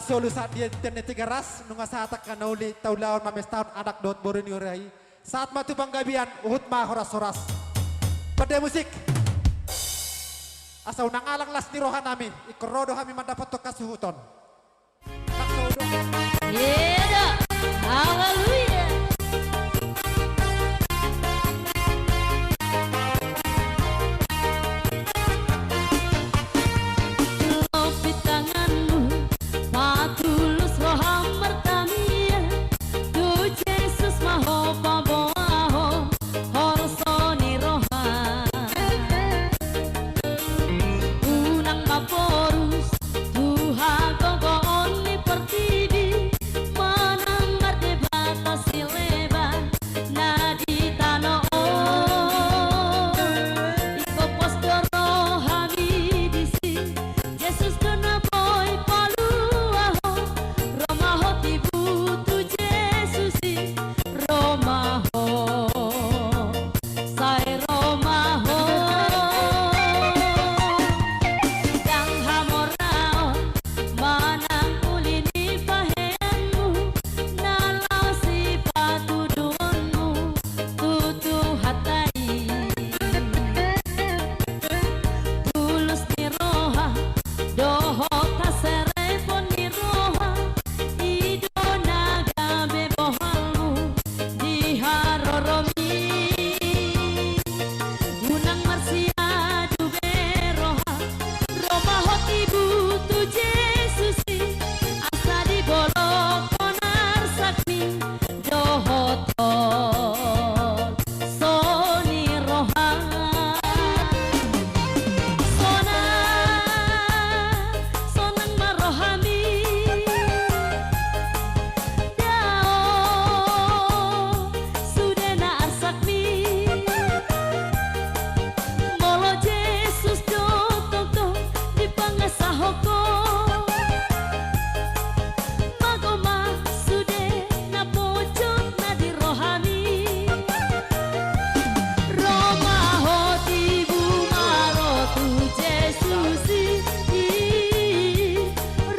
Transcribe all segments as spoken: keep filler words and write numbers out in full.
Solu sahat di entian ni Tigaras, nunga sahat angka na uli taulahon mamestahon anak dohot boru ni huria i. Sahat ma tu panggabean, huhut ma horas-horas. Pande musik. Asa unang alang las ni rohanami, ingkon ro do hami mandapothon hasuhuton. Eda, haleluya. Lobi tanganmu, patulus roham martangiang, tu Jesus ma ho paboahon horso ni roha. Unang ma porus tu hagogoon ni portibi, manang mardebata sileban na di tano on. Ingkon pos do rohami disi, Jesus do na boi paluahon. Ro ma ho tibu tu Jesus i, ro ma ho, sai ro ma ho. Ndang hamoraon manang uli ni paheanmu, na laho sipatuduhonmu tu Tuhanta i. Tulus ni roha dohot haserepon ni roha, i do na gabe bohalmu di haroromi. Unang marsiadu be roha, ro ma ho tibu tu Jesus i, asa dibolongkon arsakmi dohot horso ni roha. Sonang, sonang ma rohami. Dao sude na arsakmi. Molo Jesus do tongtong dipangasahon ho, mago ma sude na pojok na di rohami. Ro ma ho tibu ma ro tu Jesus i.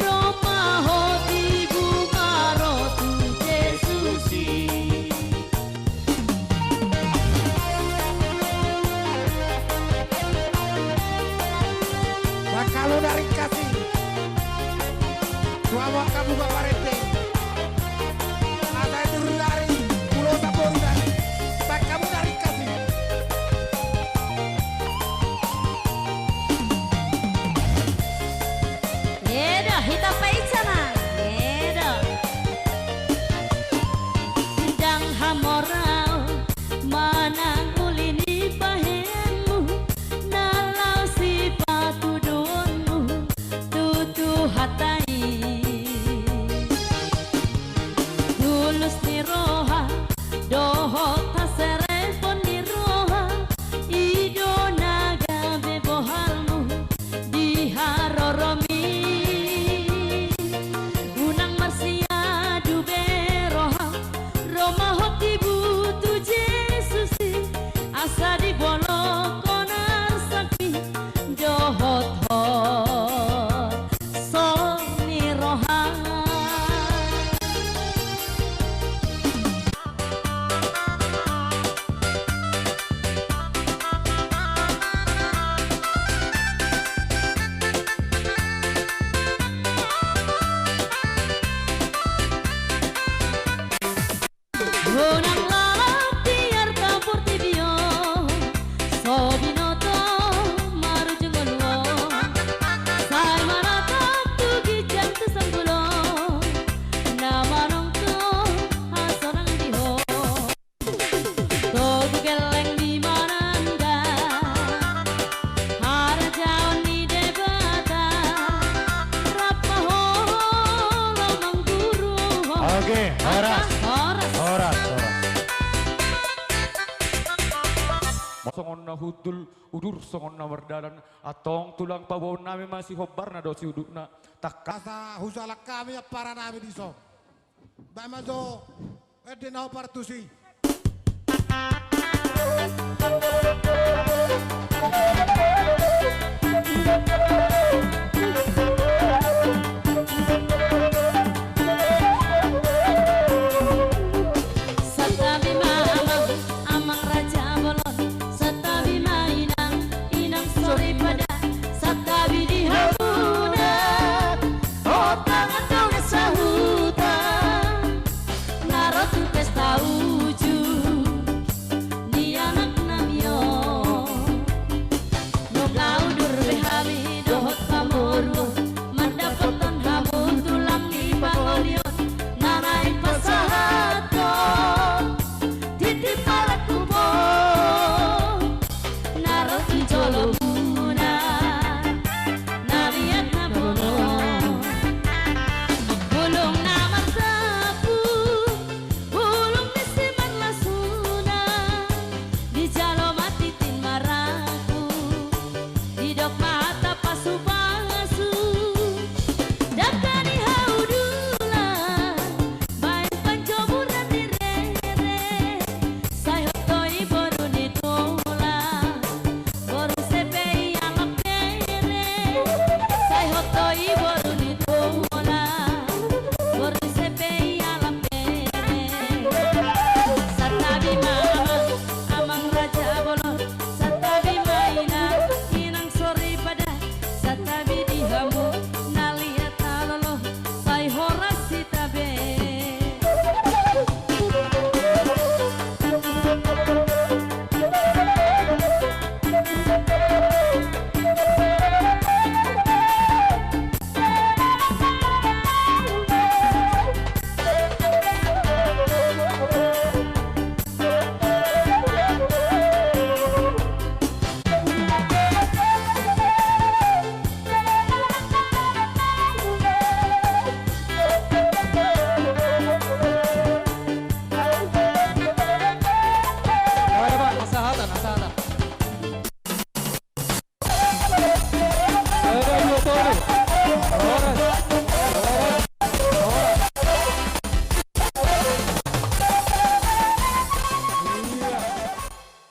Ro ma ho tibu ma ro tu Jesus i. Bangkalu dari kasih. Tua bangkalu bapak rete. Asai turun dari pulau Sapori dari. Bangkalu dari kasih. Edo, hita paicana. Edo. Ndang hamoraon manang uli ni paheanmu, na laho sipatuduhonmu tu Tuhanta i. Tulus ni roha dohot haserepon ni roha, i do na gabe bohalmu di haroromi. Unang marsiadu be roha, ro ma ho tibu tu Jesus i, asa dibolongkon arsakmi dohot horso ni roha. Unang lalap di arta portibi on, so binoto marujung ngolu on, sai manatap tu ginjang tu sanggul on, na manongtong hasonangan di ho. Togu gelleng di mananda harajaon ni Debata, rap ma ho laho mangguru. Oke, horas. Horas. Horas, horas. Songon na hundul, udur songon na mardalan, antong tulang paboaonnami ma sihombarna dohot siudutna. Tangkas. Asa hujalang hami amparanami dison. Baen ma jo ende na hombar tusi.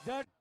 Dan